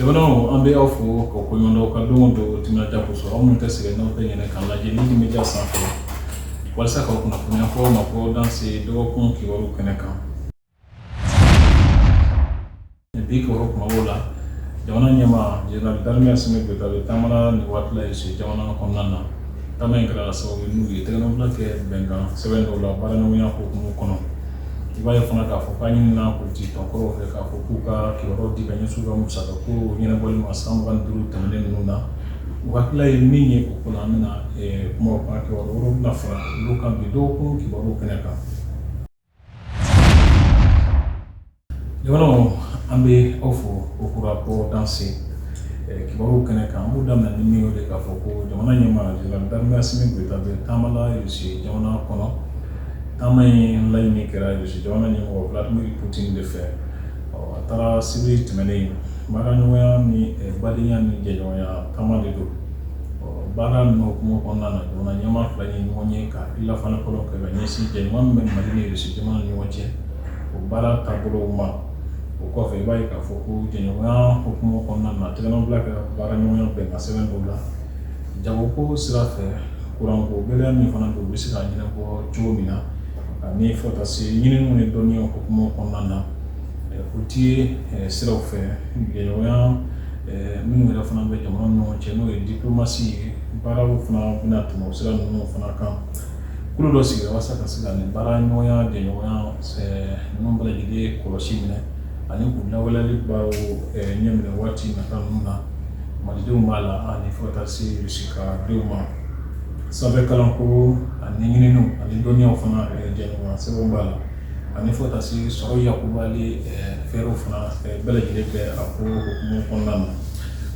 Jamanaw, an bɛ aw fo ka koɲuman dɔn ka don o don timinadiya kosɔn. Aw minnu tɛ sɛgɛn, n'aw tɛ ɲinɛ k'an lajɛ Lidi Media sanfɛ walasa k'aw kunnafoniya fɔ aw ma ko danse dɔgɔkun kibaru kɛnɛ kan. Bi kibaru kumabaw la, jamana ɲɛmaa Général d'armée Assimi Goïta bɛ taamana nin waati la Russie jamana kɔnɔna na. Taama in kɛra sababu ye n'u ye tɛgɛnɔbila kɛ bɛnkan sɛbɛn dɔw la baaraɲɔgɔnya hukumu kɔnɔ. I b'a ye fana k'a fɔ k'a ɲinina politiki tɔn kɔrɔw fɛ k'a fɔ k'u ka kibaruyaw di ka ɲɛsin u ka musaka ko ɲɛnabɔli ma san 25 tɛmɛnen ninnu na. U hakilila ye min ye o ko la, an bɛna kuma o kan. Kibaru wɛrɛw bɛna fara olu kan bi dɔgɔkun kibaru kɛnɛ kan. Jamanaw, an bɛ aw fo o kura ko danse kibaru kɛnɛ kan. An b'u daminɛ ni min ye, o de k'a fɔ ko jamana ɲɛmaa Général d'armée Assimi Goïta bɛ taama la Russie jamana kɔnɔ. Taama in laɲini kɛra Russie jamana ɲɛmɔgɔ Vladimir Poutine de fɛ. A taara sibiri tɛmɛnen. Baaraɲɔgɔnya ni badenya ni jɛɲɔgɔnya taama de don. Baara ninnu hukumu kɔnɔna na, jamana ɲɛmaa fila ye ɲɔgɔn ye ka hakilila falen fɔlɔ kɛ ka ɲɛsin jɛɲɔgɔn min bɛ Mali ni Russie jamana ni ɲɔgɔn cɛ, o baara taabolow ma. O kɔfɛ, i b'a ye k'a fɔ ko jɛɲɔgɔnya hukumu kɔnɔna na, tɛgɛnɔbila kɛra baaraɲɔgɔnya bɛnkan sɛbɛn dɔw la jagoko sira fɛ, kuranko gɛlɛya min fana bɛ, u bɛ se ka ɲɛnabɔ cogo min na, ani fo ka se ɲininiw ni dɔnniyaw hukumu kɔnɔna na, politiki siraw fɛ, jɛɲɔgɔnya minnu yɛrɛ fana bɛ jamana ni ɲɔgɔn cɛ, n'o ye diplomatie ye, baaraw fana bɛna tɛmɛ o sira ninnu fana kan. Kulu dɔ sigira walasa ka se ka nin baara ɲɔgɔnya, jɛɲɔgɔnya ninnu bɛɛ lajɛlen kɔlɔsi minɛ ani k'u lawaleyali baaraw ɲɛ minɛ waati nata ninnu na. Malidenw b'a la ani fo ka taa se Russie ka denw ma. Sanfɛ kalanko ani ɲininiw ani dɔnniyaw fana, jɛɲɔgɔnya sɛbɛnw b'a la, ani fo ka taa se sɔrɔ yakubali fɛɛrɛw fana bɛɛ lajɛlen bɛ a ko hukumu kɔnɔna na.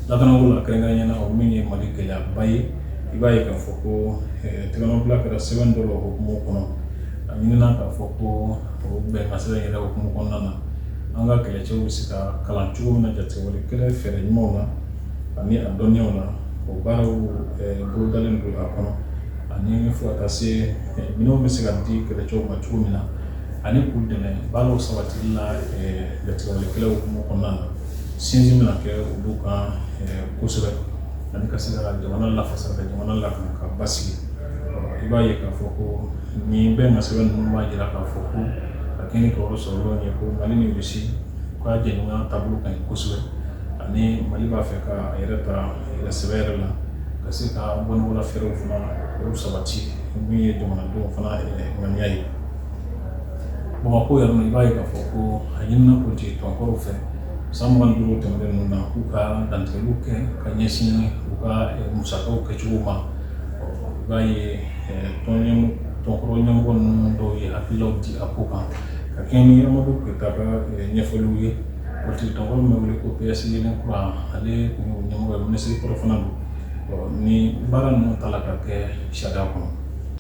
Lakanako la, kɛrɛnkɛrɛnnenya la, o min ye Mali gɛlɛyaba ye, i b'a ye k'a fɔ ko tɛgɛnɔbila kɛra sɛbɛn dɔ la o hukumu kɔnɔ. A ɲinina k'a fɔ ko o bɛnkan sɛbɛn yɛrɛ hukumu kɔnɔna na, an ka kɛlɛcɛw bɛ se ka kalan cogo min na jatigɛwale kɛlɛ fɛɛrɛ ɲumanw na ani a dɔnniyaw na, o baaraw bolodalen don a kɔnɔ, ani fo ka taa se minɛnw bɛ se ka di kɛlɛcɛw ma cogo min na ani k'u dɛmɛ baaraw sabatili la jatigɛwale kɛlɛ hukumu kɔnɔna na. Sinsin bɛna kɛ olu kan kosɛbɛ ani ka se ka jamana lafasa, ka jamana lakana, ka basigi. I b'a ye k'a fɔ ko nin bɛnkan sɛbɛn ninnu b'a jira k'a fɔ ko ka kɛ ni kibaru sɔrɔlenw ye ko Mali ni Russie u ka jɛɲɔgɔnya taabolo ka ɲi kosɛbɛ, ani Mali b'a fɛ ka a yɛrɛ ta yɛrɛ sɛbɛ yɛrɛ la, ka se ka bɔnɔgɔla fɛɛrɛw fana olu sabati, min ye jamanadenw fana ŋaniya ye. Bamakɔ yan nɔ, i b'a ye k'a fɔ ko a ɲinina politiki tɔnkɔrɔw fɛ san 25 tɛmɛnen ninnu na k'u ka dantigɛliw kɛ ka ɲɛsin u ka musakaw kɛcogo ma. I b'a ye tɔnkɔrɔ ɲɛmɔgɔ ninnu dɔw ye hakililaw di a ko kan ka kɛɲɛ ni Amadu Keyita ka ɲɛfɔliw ye. Politiki tɔnkɔrɔ min bɛ wele ko PS Yelen Kura, ale tun y'o ɲɛmɔgɔ ye, minisiri kɔrɔ fana don. Ni baara ninnu ta la ka kɛ sariya kɔnɔ.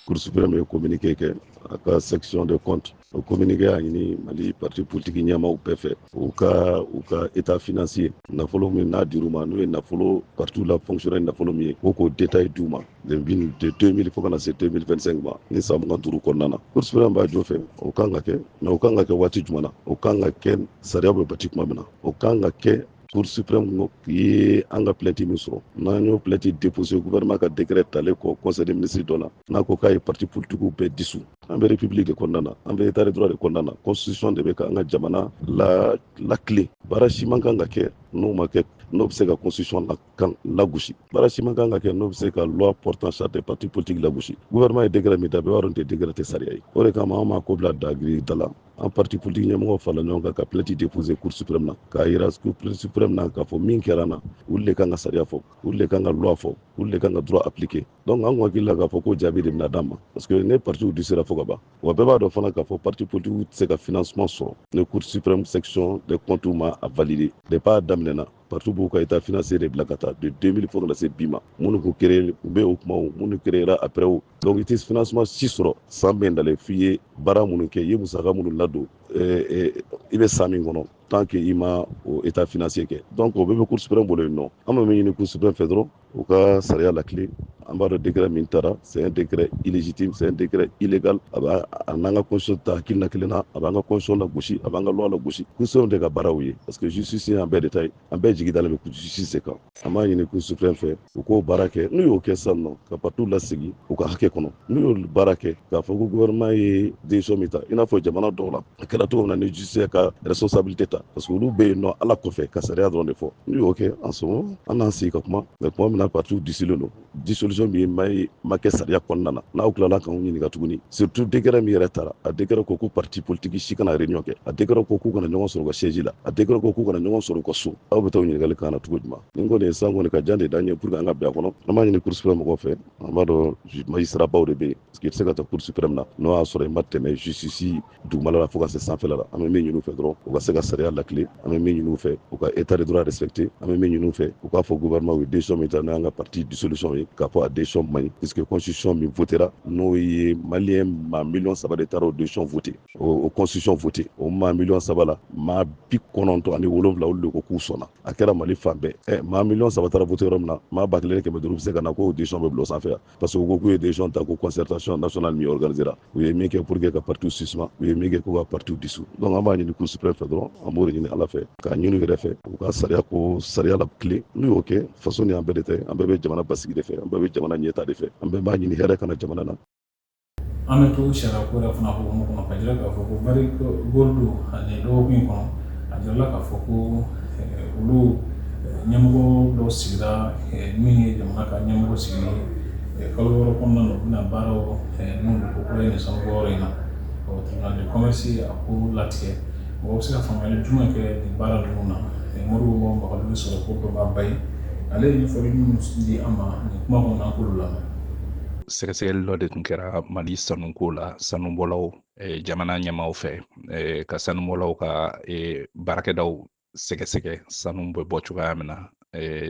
Cour suprême ye communiqué kɛ a ka section de compte. O communiqué y'a ɲini Mali parti politique ɲɛmaaw bɛɛ fɛ, u ka état financier, nafolo min n'a dir'u ma, n'u ye nafolo parti la fonctionnaire nafolo min ye, o k'o détail d'u ma de 2000 fo ka na se 2025 ma, ni san 25 kɔnɔna na. Cour suprême b'a jɔ fɛ, o kan ka kɛ, mais o kan ka kɛ waati jumɛn na? O kan ka kɛ sariya bɛ bati tuma min na. O kan ka kɛ Cour suprême ye an ka plainte min sɔrɔ, n'an y'o plainte déposé, gouvernement ka décret talen kɔ conseil des ministres dɔ la, n'a ko k'a ye parti politique bɛɛ dissous. An bɛ république de kɔnɔna na, an bɛ état de droit de kɔnɔna na, constitution de bɛ ka an ka jamana la la clé. Baara si man kan ka kɛ n'o ma kɛ n'o bɛ se ka constitution la kan lagosi. Baara si man kan ka kɛ n'o bɛ se ka loi portant charte des partis politiques lagosi. Gouvernement ye décret min ta, bɛɛ b'a dɔn tɛ décret tɛ sariya ye. O de kama an m'a ko bila dagiri da la. An parti politique ɲɛmɔgɔw farala ɲɔgɔn kan ka plainte déposer Cour suprême na, k'a yira Cour suprême na k'a fɔ min kɛra na, olu de kan ka sariya fɔ, olu de kan ka loi fɔ, olu de kan ka droit appliquer. Donc an kun hakili la k'a fɔ ko jaabi de bɛna d'an ma, parce que ne partiw disera fo ka ban. Wa bɛɛ b'a dɔn fana k'a fɔ parti politique tɛ se ka financement sɔrɔ ni Cour suprême section des comptes ma a valider. Depuis a daminɛna, parti b'u ka état financier de bila ka taa de 2000 fo ka na se bi ma. Minnu kun créé u bɛ o kumaw, minnu créera après o. Donc i tɛ financement si sɔrɔ san bɛɛ dalen f'i ye baara minnu kɛ, i ye musaka minnu ladon. I bɛ san min kɔnɔ, tant que i ma o état financier kɛ. Donc o bɛɛ bɛ Cour suprême bolo yen nɔ. An bɛ min ɲini Cour suprême fɛ dɔrɔn, u ka sariya latilen. An b'a dɔn décret min taara, c'est un décret illégitime, c'est un décret illégal. A b'a a n'an ka constitution ta hakilina kelen na, a b'an ka constitution lagosi, a b'an ka loi lagosi. Cour suprême de ka baaraw ye, parce que justice y'an bɛɛ de ta ye, an bɛɛ jigi dalen bɛ justice de kan. An b'a ɲini Cour suprême fɛ, u k'o baara kɛ. N'u y'o kɛ sisan nɔ, ka partiw lasegin u ka hakɛ kɔnɔ, n'u y'o baara kɛ k'a fɔ ko gouvernement ye décision min ta, i n'a fɔ jamana dɔw la a kɛra cogo min na, ni justice ka responsabilité ta, parce que olu bɛ yen nɔ Ala kɔfɛ ka sariya dɔrɔn de fɔ. N'u y'o kɛ en ce moment, an n'an sigi ka kuma. Mais tuma min na partiw disilen don, dissolution min ma kɛ sariya kɔnɔna na, n'aw tilala k'anw ɲininka tuguni, surtout décret min yɛrɛ taara, a décret ko ko parti politique si kana réunion kɛ, a décret ko k'u kana ɲɔgɔn sɔrɔ u ka siège la, a décret ko k'u kana ɲɔgɔn sɔrɔ u ka so, aw bɛ taa o ɲininkali k'an na cogo jumɛn? Nin kɔni ye san kɔni ka jan de d'an ye pour que an ka bɛn a kɔnɔ. An b'a ɲini Cour suprême mɔgɔw fɛ. An b'a dɔn magistrat baw de bɛ yen, parce que i tɛ se ka taa Cour suprême na n'o y'a sɔrɔ i ma tɛmɛ justice dugumala la fo ka se sanfɛla la. An bɛ min ɲini u fɛ dɔrɔn, u ka se ka sariya latilen. An bɛ min ɲini u fɛ, u ka état de droit respecter. An bɛ min ɲini u fɛ, u k'a fɔ gouvernement u ye décision min ta, n'o y'an ka parti dissolution ye, k'a fɔ a décision man ɲi, puisque constitution min votera, n'o ye Malien maa miliyɔn 3 de taara o décision voté, o constitution voté, o maa miliyɔn 3 la, maa 97, olu de ko k'u sɔnna. A kɛra Mali fan bɛɛ. Ɛ, maa miliyɔn 3 taara voté yɔrɔ min na, maa 1500 bɛ se ka na k'o décision bɛ bila o sanfɛ yan, parce que u ko k'u ye décision ta ko concertation nationale min organisera, u ye min kɛ pour que ka parti suspend, u ye min kɛ k'u ka parti dissous. Donc an b'a ɲini Cour suprême fɛ dɔrɔn, an b'o de ɲini Ala fɛ, k'a ɲini u yɛrɛ fɛ, u ka sariya ko sariya la tilen. N'u y'o kɛ, faso ni an bɛɛ de tɛ, an bɛɛ bɛ jamana basigi de fɛ, an bɛɛ bɛ jamana ɲɛta de fɛ, an bɛɛ b'a ɲini hɛrɛ kana jamana na. An bɛ to sariya ko yɛrɛ fana hukumu kɔnɔ, ka jira k'a fɔ ko Barrick Gold, ani dɔgɔkun in kɔnɔ, a jirala k'a fɔ ko olu ɲɛmɔgɔ dɔ sigira, min ye jamana ka ɲɛmɔgɔ sigi kalo 6 kɔnɔna na, u bɛna baaraw n'u ko kura ye nin sanubɔyɔrɔ in na. Ɔ, tribunal de commerce a ko latigɛ. Mɔgɔ bɛ se ka faamuyali jumɛn kɛ nin baara ninnu na? Moribo Bakari bɛ sɔrɔ ko dɔ b'a ba ye, ale ye ɲɛfɔli minnu di an ma nin kuma kɔnɔ, an k'olu lamɛn. Sɛgɛsɛgɛli dɔ de tun kɛra Mali sanuko la, sanubɔlaw, jamana ɲɛmaw fɛ, ka sanubɔlaw ka baarakɛdaw sɛgɛsɛgɛ, sanu bɛ bɔ cogoya min na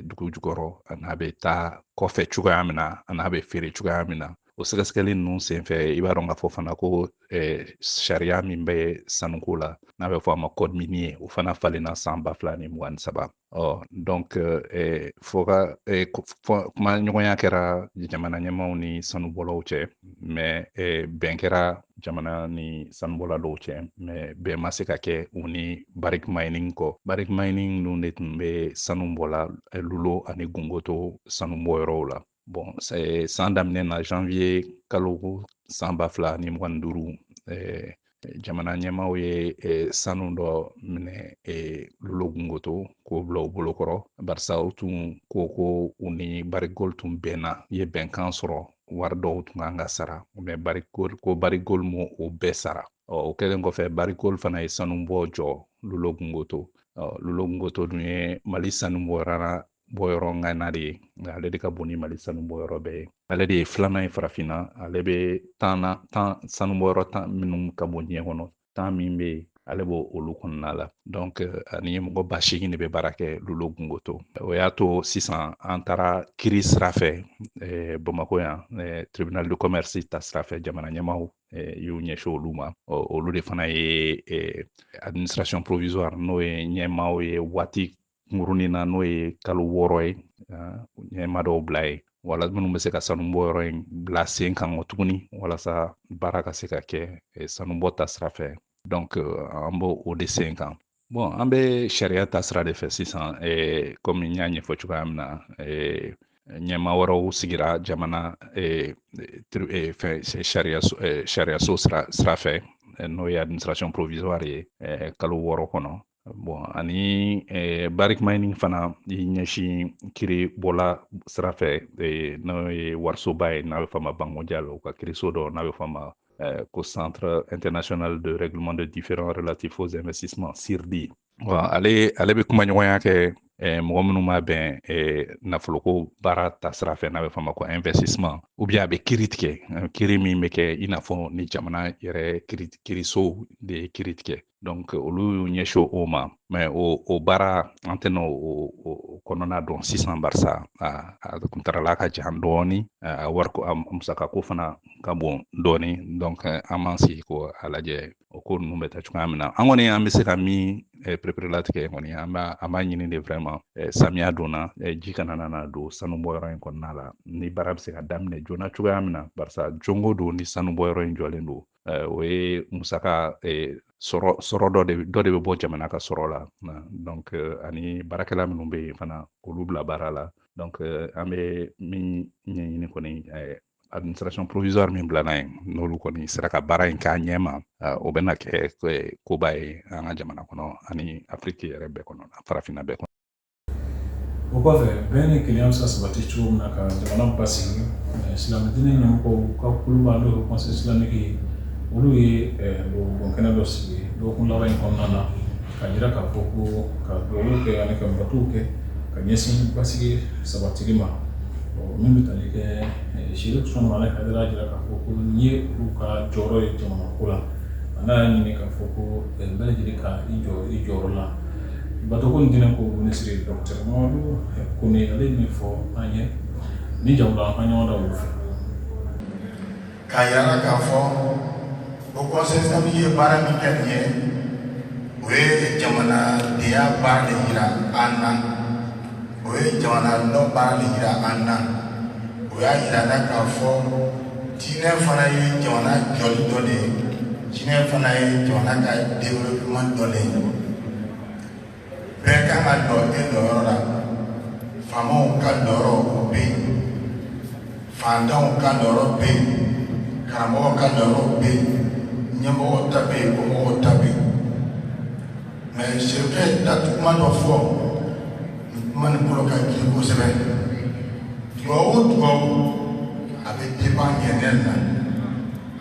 dugu jukɔrɔ, a n'a bɛ taa kɔfɛ cogoya min na, a n'a bɛ feere cogoya min na. O sɛgɛsɛgɛli ninnu senfɛ, i b'a dɔn k'a fɔ fana ko sariya min bɛ sanuko la, n'a bɛ fɔ a ma code minier, o fana falenna san 2023. Ɔ, donc fo ka kuma ɲɔgɔnya kɛra jamana ɲɛmaw ni sanubɔlaw cɛ, mais bɛn kɛra jamana ni sanubɔla dɔw cɛ, mais bɛn ma se ka kɛ u ni Barrick Mining kɔ. Barrick Mining ninnu de tun bɛ sanu bɔla Loulo ani Gounkoto sanubɔyɔrɔw la. Bon, san daminɛ na, janvier kalo san 2025, jamana ɲɛmaw ye sanu dɔ minɛ Loulo Gounkoto k'o bila u bolokɔrɔ, barisa u tun ko ko u ni Barrick Gold tun bɛnna, ye bɛnkan sɔrɔ, wari dɔw tun kan ka sara, mais Barrick Gold ko Barrick Gold m'o o bɛɛ sara. Ɔ, o kɛlen kɔfɛ, Barrick Gold fana ye sanubɔ jɔ Loulo Gounkoto. Ɔ, Loulo Gounkoto dun ye Mali sanubɔyɔrɔ bɔyɔrɔ ŋana de ye, ale de ka bon ni Mali sanubɔyɔrɔ bɛɛ ye, ale de ye filanan ye farafinna, ale bɛ 10 na, 10 sanubɔyɔrɔ 10 minnu ka bon diɲɛ kɔnɔ, 10 min bɛ yen, ale b'o olu kɔnɔna la. Donc ani mɔgɔ 8000 de bɛ baara kɛ Loulo Gounkoto. O y'a to sisan an taara kiri sira fɛ Bamakɔ yan, tribunal de commerce ta sira fɛ, jamana ɲɛmaw y'u ɲɛsin olu ma. Olu de fana ye administration provisoire, n'o ye ɲɛmaaw ye waati kunkurunin na, n'o ye kalo 6 ye, ɲɛmaa dɔw bila ye wala minnu bɛ se ka sanubɔyɔrɔ in bila sen kan kɔ tuguni, walasa baara ka se ka kɛ sanubɔ ta sira fɛ. Donc an b'o o de sen kan. Bon, an bɛ sariya ta sira de fɛ sisan. Komi n y'a ɲɛfɔ cogoya min na, ɲɛmaa wɛrɛw sigira jamana fɛn sariyaso sira fɛ, n'o ye administration provisoire ye kalo 6 kɔnɔ. Bon, ani Barrick Mining fana y'i ɲɛsin kiri bɔla sira fɛ, n'o ye warisoba ye, n'a bɛ fɔ a ma Banque mondiale, u ka kiriso dɔ n'a bɛ fɔ a ma ko Centre international de règlement de différends relatifs aux investissements, CIRDI. Ale bɛ kumaɲɔgɔnya kɛ mɔgɔ minnu ma bɛn nafoloko baara ta sira fɛ, n'a bɛ fɔ a ma ko investissement, ou bien a bɛ kiri tigɛ, kiri min bɛ kɛ i n'a fɔ ni jamana yɛrɛ kiriso de ye kiri tigɛ. Donc olu y'u ɲɛsin o ma, mais o baara an tɛna o kɔnɔna dɔn sisan, barisa a kuntarala ka jan dɔɔni, a wariko, a musakako fana ka bon dɔɔni. Donc an b'an sigi ko a lajɛ o ko ninnu bɛ taa cogoya min na. An kɔni, an bɛ se ka min pereperelatigɛ kɔni, an b'a ɲini de vraiment, samiya donna, ji kana na don sanubɔyɔrɔ in kɔnɔna la, ni baara bɛ se ka daminɛ joona cogoya min na, barisa don o don ni sanubɔyɔrɔ in jɔlen don, o ye musaka sɔrɔ dɔ de bɛ bɔ jamana ka sɔrɔ la. Donc ani baarakɛla minnu bɛ yen fana, k'olu bila baara la. Donc an bɛ min ɲɛɲini kɔni, administration provisoire min bilana yen, n'olu kɔni sera ka baara in k'a ɲɛ ma, o bɛna kɛ koba ye an ka jamana kɔnɔ ani Afiriki yɛrɛ bɛɛ kɔnɔ, farafinna bɛɛ kɔnɔ. O kɔfɛ, bɛn ni kelenya bɛ se ka sabati cogo min na ka jamana basigi, silamɛdinɛ ɲɛmɔgɔw ka kuluba, n'o ye Conseil islamique ye, olu ye don kɛnɛ dɔ sigi dɔgɔkun laban in kɔnɔna na, ka jira k'a fɔ ko ka dugawu kɛ ani ka batow kɛ ka ɲɛsin basigi sabatili ma. Min bɛ tali kɛ Chérif Usumani Madani Hayidara, jira k'a fɔ ko nin ye olu ka jɔyɔrɔ ye jamana ko la. A n'a y'a ɲini k'a fɔ ko bɛɛ lajɛlen ka i jɔ i jɔyɔrɔ la. Batoko ni diinɛ ko minisiri, docteur Mamadu Kone, ale ye min fɔ an ye ni jawula, an ka ɲɔgɔn da olu fɛ. K'a yira k'a fɔ o Conseil islamique ye baara min kɛ nin ye, o ye jamanadenya baara de yira an na, o ye jamana dɔ baara de yira an na. O y'a yira an na k'a fɔ diinɛ fana ye jamana jɔli dɔ de ye, diinɛ fana ye jamana ka développement dɔ de ye. Bɛɛ kan ka jɔ e jɔyɔrɔ la. Faamaw ka jɔyɔrɔ, o bɛ yen, fantanw ka jɔyɔrɔ bɛ yen, karamɔgɔw ka jɔyɔrɔ bɛ yen, ɲɛmɔgɔw ta bɛ yen, komɔgɔw ta bɛ yen. Mais Serikɛ ye datuguma dɔ fɔ, nin kuma nin kɔrɔ ka girin kosɛbɛ. Dugawu o dugawu, a bɛ dépend ŋɛniya na.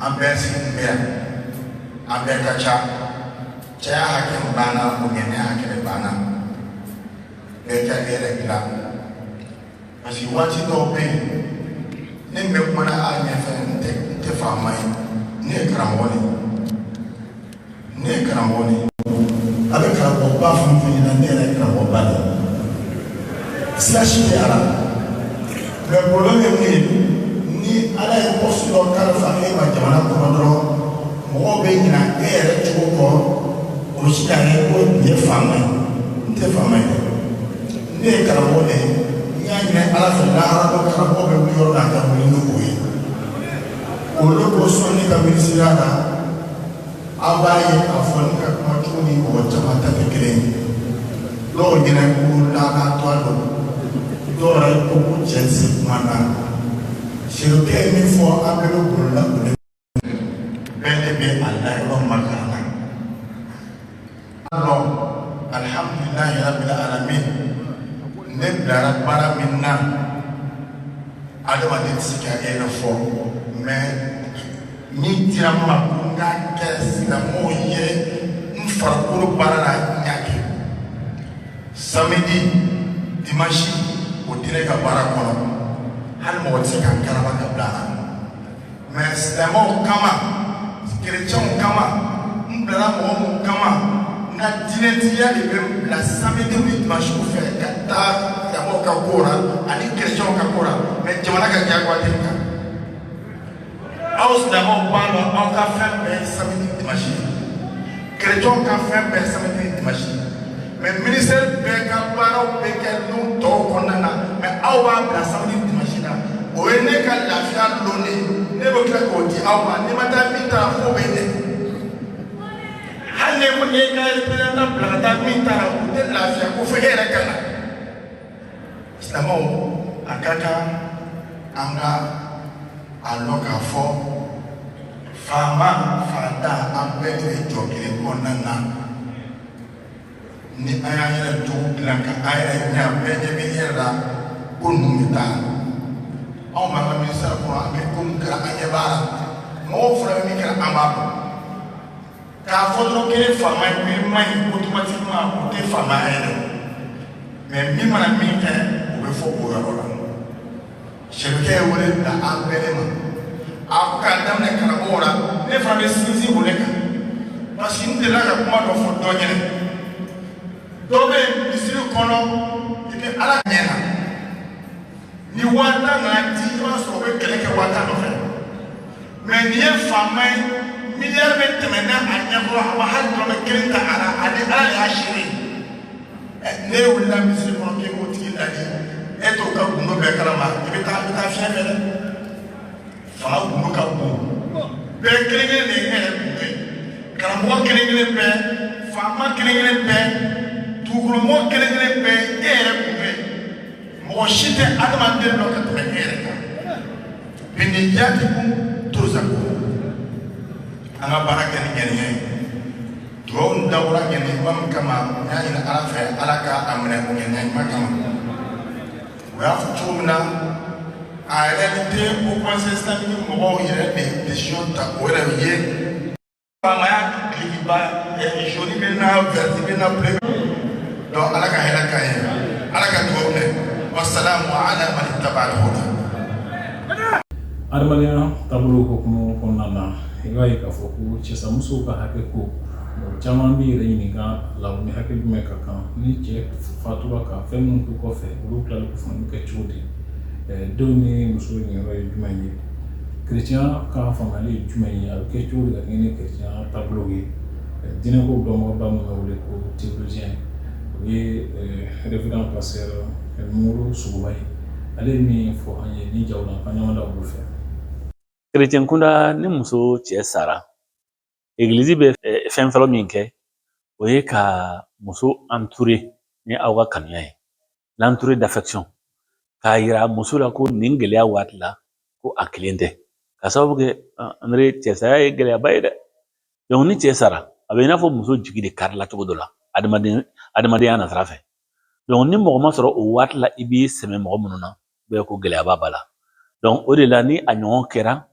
An bɛɛ sigilen bɛ yan, an bɛɛ ka ca. Caya hakɛ min b'an na, o ŋɛniya hakɛ de b'an na. Bɛɛ ka e yɛrɛ dilan, parce que waati dɔw bɛ yen, ne min bɛ kumana a ɲɛfɛ, n tɛ faama ye, ne ye karamɔgɔ de ye, ne ye karamɔgɔ de ye. A bɛ karamɔgɔba fɛn o fɛn ɲɛna, ne yɛrɛ ye karamɔgɔba de ye, siga si tɛ a la. Mais problème ye mun ye? Ni Ala ye poste dɔ kalifa e ma jamana kɔnɔ dɔrɔn, mɔgɔw bɛ ɲina e yɛrɛ cogo kɔ, o si ka kɛ ko nin ye faama ye. N tɛ faama ye dɛ, ne ye karamɔgɔ de ye. N y'a ɲini Ala fɛ, lahara dɔ karamɔgɔ bɛ wuli yɔrɔ la ka wuli ni o ye. O de kosɔn ne ka minisiriya la, aw b'a ye k'a fɔ ne ka kuma cogo ni mɔgɔ caman ta tɛ kelen ye. Dɔw ɲɛna ko lakanatɔ don, dɔw yɛrɛ ko ko cɛ tɛ se kuma na. Serikɛ ye min fɔ, an bɛɛ bɛ bolila o de bɛɛ de bɛ a layɔrɔ makara na dɔn. Alhamdulilahi rabbil alamin, ne bilara baara min na, adamaden tɛ se ka e yɛrɛ fɔ, mais min dira n ma ko n k'a kɛ silamɛw ye, n farikolo baara la, n y'a kɛ. Samedi, dimanche, o tɛ ne ka baara kɔnɔ, hali mɔgɔ tɛ se ka n karaba ka bila a la. Mais silamɛw kama, kerecɛnw kama, n bilara mɔgɔ mun kama, n ka diinɛtigiya de bɛ n bila samedi ni dimanche fɛ ka taa silamɛw ka ko la ani kerecɛnw ka ko la. Mais jamana ka diyagoya tɛ n kan. Aw silamɛw b'a dɔn, aw ka fɛn bɛɛ ye samedi ni dimanche ye, kerecɛnw ka fɛn bɛɛ ye samedi ni dimanche ye. Mais ministère bɛɛ ka baaraw bɛ kɛ don tɔw kɔnɔna na, mais aw b'a bila samedi ni dimanche la. O ye ne ka lafiya lon de ye, ne bɛ tila k'o di aw ma. N'i ma taa min ta la, fo bɛ dɛ. Hali ni e ka représentant bila ka taa min ta la, u tɛ lafiya ko fo e yɛrɛ ka na. Silamɛw, a ka kan an ka a lɔn k'a fɔ faama, fantan, an bɛɛ de bɛ jɔ kelen kɔnɔna na. Ni an y'an yɛrɛ jogo dilan ka an yɛrɛ ɲa, bɛɛ ɲɛ bɛ i yɛrɛ la ko ninnu bɛ taa. Anw b'an ka ministère kɔnɔ, an bɛ ko min kɛra, an ɲɛ b'a la. Mɔgɔw fana bɛ min kɛra, an b'a dɔn. K'a fɔ dɔrɔn k'e ye faama ye, min man ɲi automatiquement, o tɛ faamaya ye dɛ. Mais min mana min kɛ, o bɛ fɔ o yɔrɔ la. Sɛbɛkɛ ye wele bila an bɛɛ de ma, a ko k'a daminɛ karamɔgɔw la. Ne fana bɛ sinsin o de kan, parce que Parce que n delila ka kuma dɔ fɔ dɔ ɲɛnɛ, dɔ bɛ yen misiri kɔnɔ depuis Ala ɲɛ na, ni 50 000 nana di, i b'a sɔrɔ u bɛ kɛlɛ kɛ 50 000 nɔfɛ. Mais nin ye faama ye, miliyari bɛ tɛmɛ n'a a ɲɛkɔrɔ, a ma hali dɔrɔmɛ kelen ta a la, ani Ala de y'a seere. Ne wulila misiri kɔnɔ k'e k'o tigi ladi, e t'o ka gundo bɛɛ kalama, i bɛ taa fiɲɛ fɛ dɛ. Fanga gundo ka bon, bɛɛ kelen kelen de ye e yɛrɛ gundo ye. Karamɔgɔ kelen kelen bɛɛ, faama kelen kelen bɛɛ, dugukolomɔgɔ kelen kelen bɛɛ, e yɛrɛ gundo ye. Mɔgɔ si tɛ adamaden dɔ ka tɛmɛ e yɛrɛ kan. Binniyatikum turzakun. An ka baara kɛ ni ŋaniya ye. Dugawu nin dabɔra ŋaniya ɲuman min kama, n y'a ɲini Ala fɛ, Ala ka a minɛ o ŋaniya ɲuman kama. U y'a fɔ cogo min na, en réalité, Haut Conseil islamique mɔgɔw yɛrɛ de ye décision ta, o yɛrɛ ye faamaya dulokiba, jaune bɛ na, vert bɛ na, bleu. Donc Ala ka hɛrɛ k'an ye, Ala ka dugawu minɛ. Wasalamu ala man ittaba al-huda. Adamadenya taabolo hukumu kɔnɔna na, i b'a ye k'a fɔ ko cɛsamusow ka hakɛ ko, mɔgɔ caman b'i yɛrɛ ɲininka la, u ni hakɛ jumɛn ka kan ni cɛ fatura ka fɛn minnu to kɔfɛ, olu tilali ko fana bɛ kɛ cogo di, denw ni muso ɲɛyɔrɔ ye jumɛn ye, kerecɛnya ka faamuyali ye jumɛn ye, a bɛ kɛ cogo di ka kɛɲɛ ni kerecɛnya taabolow ye. Diinɛko dɔnbagaba min bɛ wele ko théologien, o ye révérend pasteur Muru Sogoba ye, ale ye min fɔ an ye ni jaw la, an ka ɲɔgɔn da olu fɛ. Kerecɛn kunda, ni muso cɛ sara, egilizi bɛ fɛn fɔlɔ min kɛ, o ye ka muso entourer ni aw ka kanuya ye, l'entourer d'affection, k'a yira muso la ko nin gɛlɛya waati la, ko a kelen tɛ, ka sababu kɛ Andre, cɛsaya ye gɛlɛyaba ye dɛ. Donc ni cɛ sara, a bɛ i n'a fɔ muso jigi de karila cogo dɔ la adamadenya nasira fɛ. Donc ni mɔgɔ ma sɔrɔ o waati la, i b'i sɛmɛ mɔgɔ minnu na bɛɛ, ko gɛlɛyaba b'a la. Donc o de la, ni a ɲɔgɔn kɛra,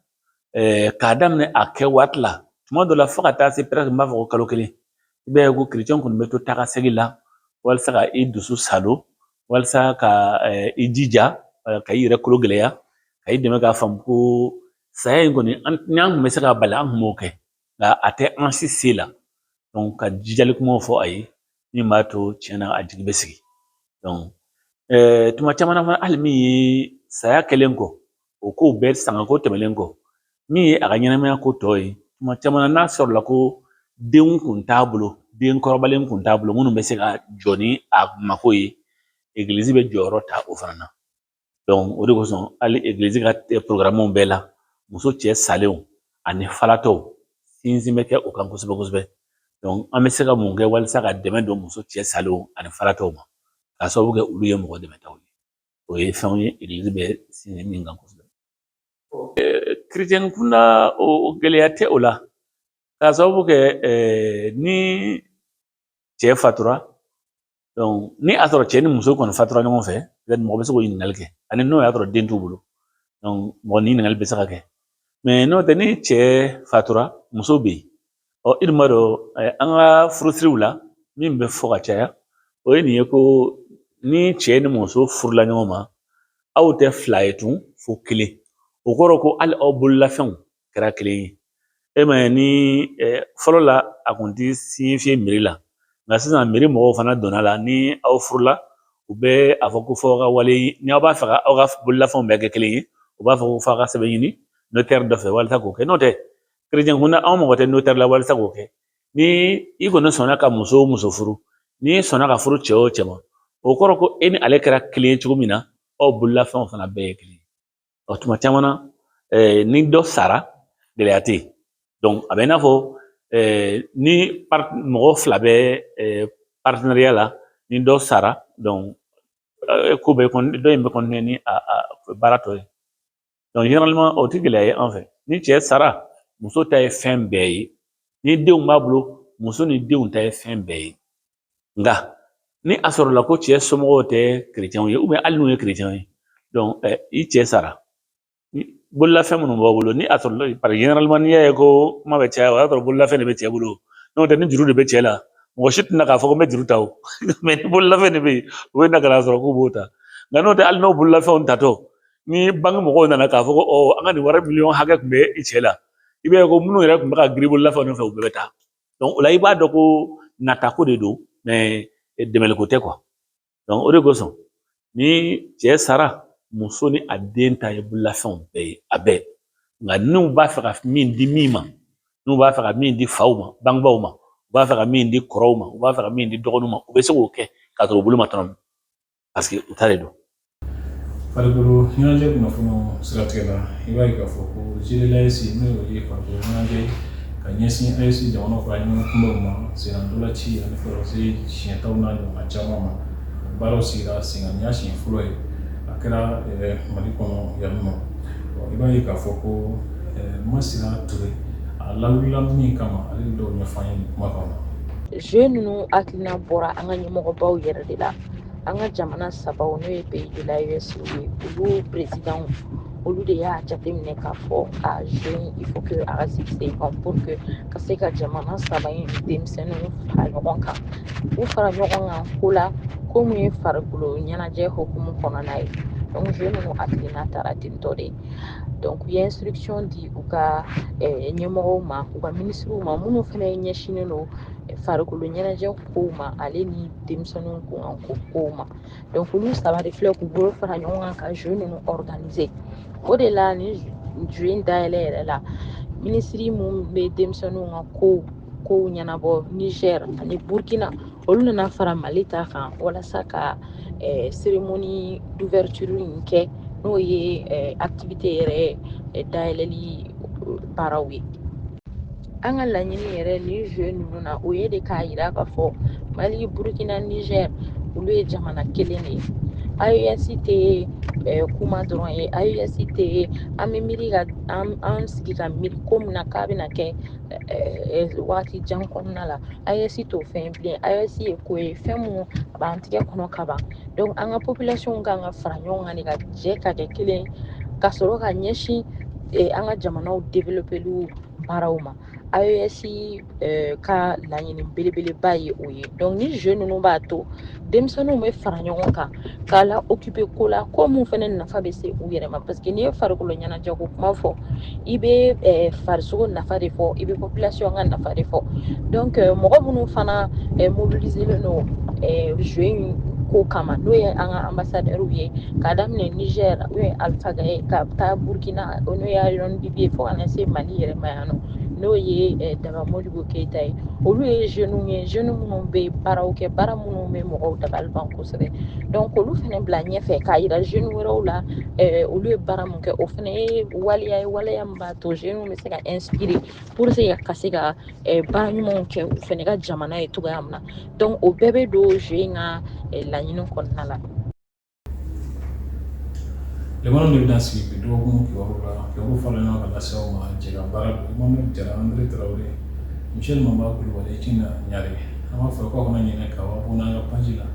k'a daminɛ a kɛ waati la, tuma dɔ la fo ka taa se presque n b'a fɔ ko kalo kelen, i b'a ye ko kerecɛn kɔni bɛ to taa ka segin la walasa ka i dusu salo, walasa ka i jija ka i yɛrɛ kolo gɛlɛya, ka i dɛmɛ k'a faamu ko saya in kɔni, ni an tun bɛ se k'a bali, an tun b'o kɛ, nka a tɛ an si se la. Donc ka jijali kumaw fɔ a ye min b'a to tiɲɛna a jigi bɛ sigi. Donc tuma caman na fana, hali min ye saya kɛlen kɔ, o kow bɛɛ sangako tɛmɛnen kɔ, min ye a ka ɲɛnamaya ko tɔ ye, tuma caman na n'a sɔrɔla ko denw kun t'a bolo, den kɔrɔbalen kun t'a bolo minnu bɛ se ka jɔ ni a mako ye, egilizi bɛ jɔyɔrɔ ta o fana na. Donc o de kosɔn, hali egilizi ka programme bɛɛ la, muso cɛ salenw ani falatɔw, sinsin bɛ kɛ o kan kosɛbɛ kosɛbɛ. Donc an bɛ se ka mun kɛ walasa ka dɛmɛ don muso cɛ salenw ani falatɔw ma, k'a sababu kɛ olu ye mɔgɔ dɛmɛtaw ye? O ye fɛnw ye egilizi bɛ sinsin min kan kosɛbɛ. Kerecɛn kunda, o gɛlɛya tɛ o la, k'a sababu kɛ ni cɛ fatura, donc ni a sɔrɔ cɛ ni muso kɔni fatura ɲɔgɔn fɛ, mɔgɔ bɛ se k'o ɲininkali kɛ, ani n'o y'a sɔrɔ den t'u bolo, donc mɔgɔ ni ɲininkali bɛ se ka kɛ. Mais n'o tɛ, ni cɛ fatura, muso bɛ yen, ɔ i dun b'a dɔn, an ka furusiriw la, min bɛ fɔ ka caya, o ye nin ye ko ni cɛ ni muso furula ɲɔgɔn ma, aw tɛ fila ye tun fo kelen. O kɔrɔ ko hali aw bololafɛnw kɛra kelen ye. E ma ye, ni fɔlɔ la, a kun ti signifier mairie la, nka sisan mairie mɔgɔw fana donna la. Ni aw furula, u bɛ a fɔ ko fɔ aw ka wale, ni aw b'a fɛ ka aw ka bololafɛnw bɛɛ kɛ kelen ye, u b'a fɔ ko f'aw ka sɛbɛn ɲini notaire dɔ fɛ walasa k'o kɛ. N'o tɛ, kerecɛn kunda, anw mago tɛ notaire la walasa k'o kɛ. Ni i kɔni sɔnna ka muso o muso furu, n'i sɔnna ka furu cɛ o cɛ ma, o kɔrɔ ko e ni ale kɛra kelen ye cogo min na, aw bololafɛnw fana bɛɛ ye kelen ye. Ɔ tuma caman na, ni dɔ sara, gɛlɛya tɛ yen. Donc a bɛ i n'a fɔ ni mɔgɔ fila bɛ partenariat la, ni dɔ sara, donc ko bɛ dɔ in bɛ continuer ni a baara tɔ ye. Donc généralement, o tɛ gɛlɛya ye an fɛ. Ni cɛ sara, muso ta ye fɛn bɛɛ ye. Ni denw b'a bolo, muso ni denw ta ye fɛn bɛɛ ye. Nka ni a sɔrɔla ko cɛ somɔgɔw tɛ kerecɛnw ye, hali n'u ye kerecɛnw ye, donc i cɛ sara, bololafɛn minnu b'aw bolo, ni a sɔrɔla, parce que généralement n'i y'a ye ko kuma bɛ caya, o y'a sɔrɔ bololafɛn de bɛ cɛ bolo. N'o tɛ, ni juru de bɛ cɛ la, mɔgɔ si tɛna k'a fɔ ko n bɛ juru ta o. Mais ni bololafɛn de bɛ yen, u bɛ na ka na sɔrɔ k'u b'o ta. Nka n'o tɛ, hali n'o bololafɛnw tatɔ, ni banque mɔgɔw nana k'a fɔ ko an ka nin wari miliyɔn hakɛ tun bɛ i cɛ la, i b'a ye ko minnu yɛrɛ tun bɛ ka girin bololafɛnw nɔfɛ, u bɛɛ bɛ taa. Donc o la i b'a dɔn ko natako de don, mais dɛmɛliko tɛ quoi. Donc o de kosɔn ni cɛ sara, muso ni a den ta ye bololafɛnw bɛɛ ye, a bɛɛ. Nka n'u b'a fɛ ka min di min ma, n'u b'a fɛ ka min di faw ma, bangebaaw ma, u b'a fɛ ka min di kɔrɔw ma, u b'a fɛ ka min di dɔgɔninw ma, u bɛ se k'o kɛ k'a sɔrɔ u bolo ma tɔnɔmi, parce que u ta de don. Farikolo ɲɛnajɛ kunnafoniw siratigɛ la, i b'a ye k'a fɔ ko Jeux de l'AES, n'o ye farikolo ɲɛnajɛ ye ka ɲɛsin AES jamanaw ka ɲɔgɔn kunbɛnw ma, sennantolaci ani fɔlɔse siɲɛtaw n'a ɲɔgɔnna caman ma, baaraw sigira sen kan. Nin y'a siɲɛ fɔlɔ ye a kɛra Mali kɔnɔ yan nɔ. I b'a ye k'a fɔ ko Masira Ture, a lawulila min kama, ale bɛ dɔw ɲɛfɔ an ye nin kumakan na. Jeux ninnu hakilina bɔra an ka ɲɛmɔgɔbaw yɛrɛ de la. An ka jamana sabaw, n'o ye pays de l'AES ye, olu président, olu de y'a jateminɛ k'a fɔ a jeu, il faut que a ka sigi sen kan pour que ka se ka jamana saba in denmisɛnninw fara ɲɔgɔn kan, u fara ɲɔgɔn kan ko la ko mun ye farikolo ɲɛnajɛ hukumu kɔnɔna ye. Donc jeu ninnu hakilina taara ten tɔ de. Donc u ye instruction di u ka ɲɛmɔgɔw ma, u ka minisiriw ma, minnu fana ɲɛsinnen don farikolo ɲɛnajɛ kow ma, ale ni denmisɛnninw kunkanko kow ma. Donc olu saba de filɛ k'u bolo fara ɲɔgɔn kan ka jeu ninnu organiser. O de la ni jeu in dayɛlɛ yɛrɛ la, minisiri mun bɛ denmisɛnninw ka kow ɲɛnabɔ Niger ani Burkina, olu nana fara Mali ta kan walasa ka cérémonie d'ouverture in kɛ, n'o ye activité yɛrɛ dayɛlɛli baaraw ye. An ka laɲini yɛrɛ nin jeu ninnu na, o ye de k'a yira k'a fɔ Mali, Burkina, Niger, olu ye jamana kelen de ye. AES tɛ kuma dɔrɔn ye, AES tɛ an bɛ miiri ka an sigi ka miiri ko min na k'a bɛna kɛ waati jan kɔnɔna la. AES t'o fɛn bilen. AES ye ko ye, fɛn mun a b'an tigɛ kɔnɔ ka ban. Donc an ka population kan ka fara ɲɔgɔn kan de, ka jɛ ka kɛ kelen, ka sɔrɔ ka ɲɛsin an ka jamanaw développeliw baaraw ma. AES ka laɲini belebeleba ye o ye. Donc ni jeu ninnu b'a to denmisɛnninw bɛ fara ɲɔgɔn kan k'a la occuper ko la, ko mun fɛnɛ nafa bɛ se u yɛrɛ ma, parce que n'i ye farikolo ɲɛnajɛ ko kuma fɔ, i bɛ farisogo nafa de fɔ, i bɛ population ka nafa de fɔ. Donc mɔgɔ minnu fana mobiliselen don jeu in ko kama, n'o ye an ka ambassadeurs ye, k'a daminɛ Niger, n'o ye Alpha Gaye, ka taa Burkina, n'o ye Iron Biby ye, fo ka na se Mali yɛrɛ ma yan nɔ, n'o ye Daba Modibo Keyita ye, olu ye jeunes ye, jeunes minnu bɛ baaraw kɛ, baara minnu bɛ mɔgɔw dabali ban kosɛbɛ. Donc olu fana bila ɲɛfɛ k'a yira jeunes wɛrɛw la olu ye baara mun kɛ, o fana ye waleya ye, waleya min b'a to jeunes bɛ se ka inspirer pour ka se ka baara ɲumanw kɛ u fana ka jamana ye cogoya min na. Donc o bɛɛ bɛ don jeu in ka laɲini kɔnɔna la. Lemano de bɛna sigi bi dɔgɔkun kibaru la, kibaru fara ɲɔgɔn kan ka lase aw ma. Jɛ ka baara don Emmanuel Jara, André Traoré, Michel Mamba Kulubali, Tina Ɲare. An b'a fɔ k'aw kana ɲinɛ k'aw abonné an ka page la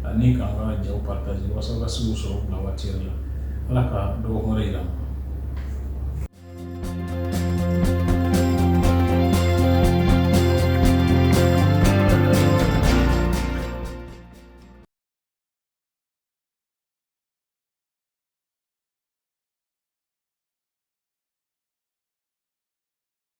ani k'an ka jaw partager walasa aw ka se k'u sɔrɔ bila waati yɛrɛ la. Ala ka dɔgɔkun wɛrɛ yira an na.